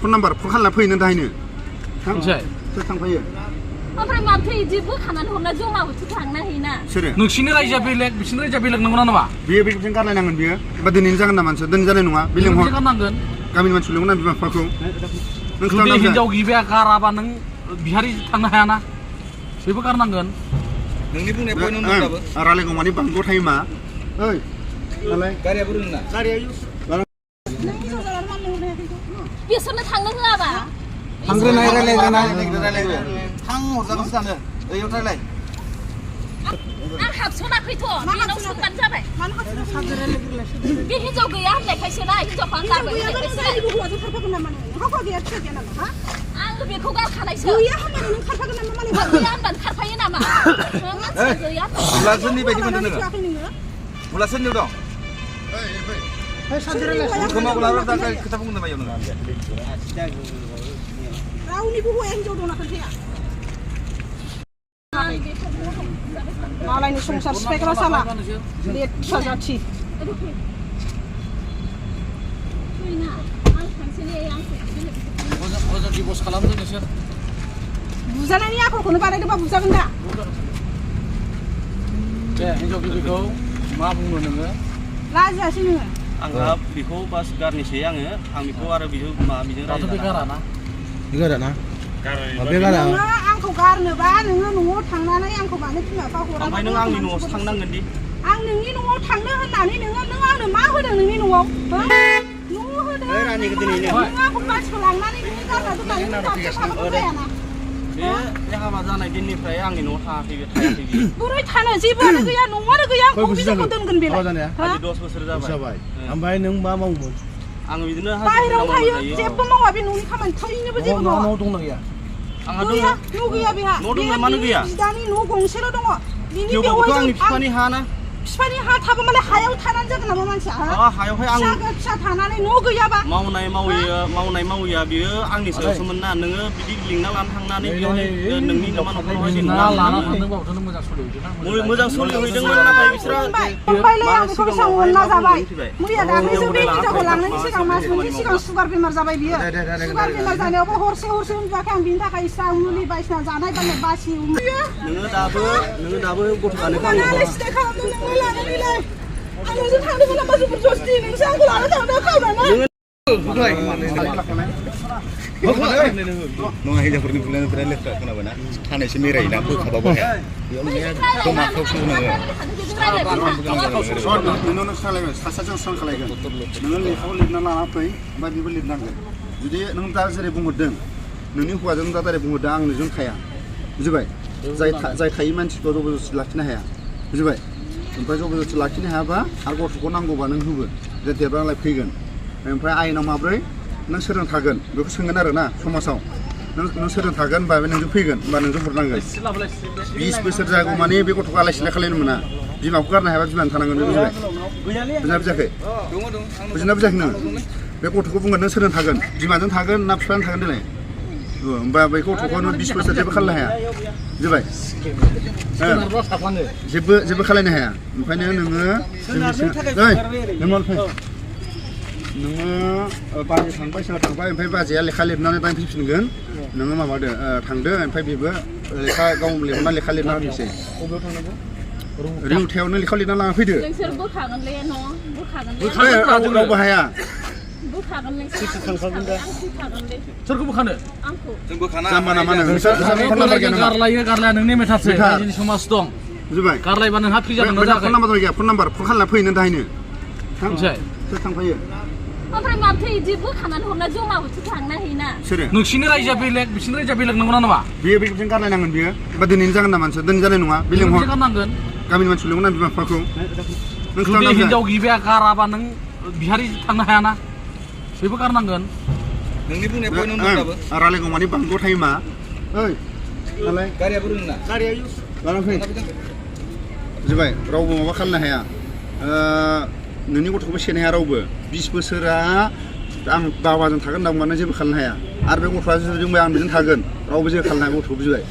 phone number phone खालामना फैनो दाहायनो सोर थांफायो ओमफ्राय माथो इदि बोखानानै हरना जमा बोथोर थांना हैना सोरो नोंसिनि रायजोआ बेलेग बिसिनि रायजोआ बेलेग नंगौना नङा बियो बेजों गारलायनांगोन बियो एबा दिनैनो जागोन नामा नोंसोर दिनै जानाय नङा बे लेंहर गारनांगोन गामिनि मानसि लेंहरना बिमा बिफाखौ नों जुदि हिनजाव गिबिया गाराबा नों बिहारि थांनो हायाना बेबो गारनांगोन नोंनि बुंनाय पइन्ट नंगौबाबो रायलायगौ माने बांद्राय थायो मा ओइ नालाय गारियाबो रोंना गारिया बिसोरनो थांनो होआबा थांग्रोनाय रायलायग्रोनाय थां हरजागोनसो सानो ओइयाव रायलाय आं हाबसनाखैथ' बेनाव सोंबानो जाबाय बे हिनजाव गैया होननायखायसो ना हिनजावखौ आं गारबाय होननायखायसो आं बेखौ गारखानायसो गैया होनबानो खारफायो नामा गैया मुला सोरनि बायदि मोनदों नोङो मुला सोरनियाव दं खोमावब्लाबो दा खोथा बुंनो नामा नोङो रावनिबो हौवाया हिनजाव दंना खोन्थाया मालायनि संसार सिफायग्रा साला लेथ्रा जाथि बुजानायनि आखलखौनो बानायदोंबा बुजागोन दा दे हिनजाव गिबिखौ मा बुंनो नोङो लाजियासै नोङो आंहा बेखौ बास गारनोसै आं बेखौ आरो बिजों दाथ' बे गाराना नोङो आंखौ गारनोबा नोङो न'आव थांनानै आंखौ मानो बिमा बिफा हरा ओमफ्राय नों आंनि न'आवसो थांनांगोन दि आं नोंनि न'आव थांनो होननानै नों आंनो मा होदों नोंनि न'आव न' होदों नों आंखौ मानसिखौ लांनानै नोंनि गारना दोननानै जायाना बे हाबा जानाय दिननिफ्राय आंनि न'आव थायाखै बोरै थानो जेबोआनो गैया न'आनो गैया आंखौ बिजोंखौ दोनगोन बेलाय 10 बोसोर जाबाय ओमफ्राय नों मा मावोमोन आं बिदिनो बाहेरायाव थायो जेबो मावा बे न'नि खामानि थैनोबो जेबो मावा न'आव दंना गैया आंहा गैया न' गैया बेहा न' दं मानो गैया बिदानि न' गंसेल' दङ बिनि थेवबोथ' आंनि बिफानि हा ना बिफानि हा थाबा मालाय हायाव थानानै जागोन नामा मानसिया हायावहाय आं फिसा थानानै न' गैयाबा मावनाय मावैया बियो आंनि सायावसोमोन ना नोङो बिदि लिंना लाना थांनानै बेवहाय नोंनि नामा न'खरावहाय लाना थांदोंबाबोथ' मोजां सोलिहैदोंना मोजां सोलिहैदोंमोन नाथाय बिसोरो आं बेखौ बेसेबां अनला जाबाय मैया दाख्लैसो बे हिनजावखौ लांनायनि सिगां मास मोनसे सिगां सुगार बेमार जाबाय बियो सुगार बेमार जानायावबो हरसे उन्दुआखै आं बिनि थाखाय स्रां मुलि बायदिसिना जानाय बायनाय बासि नोङो दाबो गथ'आनो आंजों थांदोंमोन नामा जबरदस्ति नोंसो आंखौ लाना थांदों खावनानै नङा हिनजावफोरनि बुलायनायफोरा लेथ्रा खोनाबायना खानायसो मेरायोना बोखाबाबो हाया खोमाखौसो नोङो नोंनाव सालायगोन सासेजों स्रां खालायगोन नोङो लेखाखौ लिरना लाना फै ओमफ्राय बेबो लिरनांगोन जुदि नों दा जेरै बुंहरदों नोंनि हौवाजों दा डाइरेक्ट बुंहरदों आं नोंजों थाया बुजिबाय जाय थायि मानसिखौ जबरदस्ति लाखिनो हाया बुजिबाय ओमफ्राय जबरदस्ति लाखिनो हायाबा आरो गथ'खौ नांगौबा नों होबो जे देरबालाय फैगोन ओमफ्राय आयेनाव माब्रै नों सोरजों थागोन बेखौ सोंगोन आरो ना समाजाव नों सोरजों थागोन होनबा बे नोंजों फैगोन होनबा नोंजों हरनांगोन 20 बोसोर जागौ माने बे गथ'खौ आलाय सिलाय खालायनो मोना बिमाखौ गारनो हायाबा बिमानो थानांगोन बे बुजिबाय बुजियाखै बुजिना बुजियाखै नोङो बे गथ'खौ बुंगोन नों सोरजों थागोन बिमाजों थागोन ना बिफाजों थागोन देलाय होमबा बै गथ'खौ नों 20 बोसोर जेबो खालायनो हाया बुजिबाय जेबो खालायनो हाया ओंखायनो नोङो नोङो बाजै थांबाय सोरबा थांबाय ओमफ्राय बाजैया लेखा लिरनानै दा फैफिनगोन नोङो माबादो थांदो ओमफ्राय बेबो लेखा गाव लिरना लेखा लिरना होनोसै रिउथायावनो लेखा लिरना लाना फैदो नोंसोर बोखागोनलै बोखागोन रावबो हाया सोरखौ बोखानो आंखौ जों बोखाना जाम्बा नामा नोंसोर गारलाया नोंनि मेथारसो जोंनि समाज दं बुजिबाय गारलायबा नोंहा फ्रि जागोन ना फन नाम्बार गैया फन नाम्बार फन खालामना फैनो दाहायनो सोर थांफायो ओमफ्राय माथो इदि बोखानानै हरना जमा बोथोर थांना हैना सोरो नोंसिनि रायजोआ बेलेग बिसिनि रायजोआ बेलेग नंगौना नङा बियो बेजों गारलायनांगोन बियो एबा दिनैनो जागोन नामा नोंसोर दिनै जानाय नङा बे लेंहर गारनांगोन गामिनि मानसि लेंहरना बिमा बिफाखौ जुदि हिनजाव गिबिया गाराबा नों बिहारि थांनो हायाना बेबो गारनांगोन नोंनि बुंनाय पइन्ट नंगौबाबो रायलायगौ माने बांद्राय थायो मा ओइ नालाय गारियाबो रोंना लाना फै बुजिबाय रावबो माबा खालामनो हाया नोंनि गथ'खौबो सेनो हाया रावबो 20 बोसोरा आं बाबाजों थागोन होनना बुंबानो जेबो खालामनो हाया आरो बे गथ'आ जुदि बुंबाय आं बेजों थागोन रावबो जेबो खालामनो हाया गथ'खौ बुजिबाय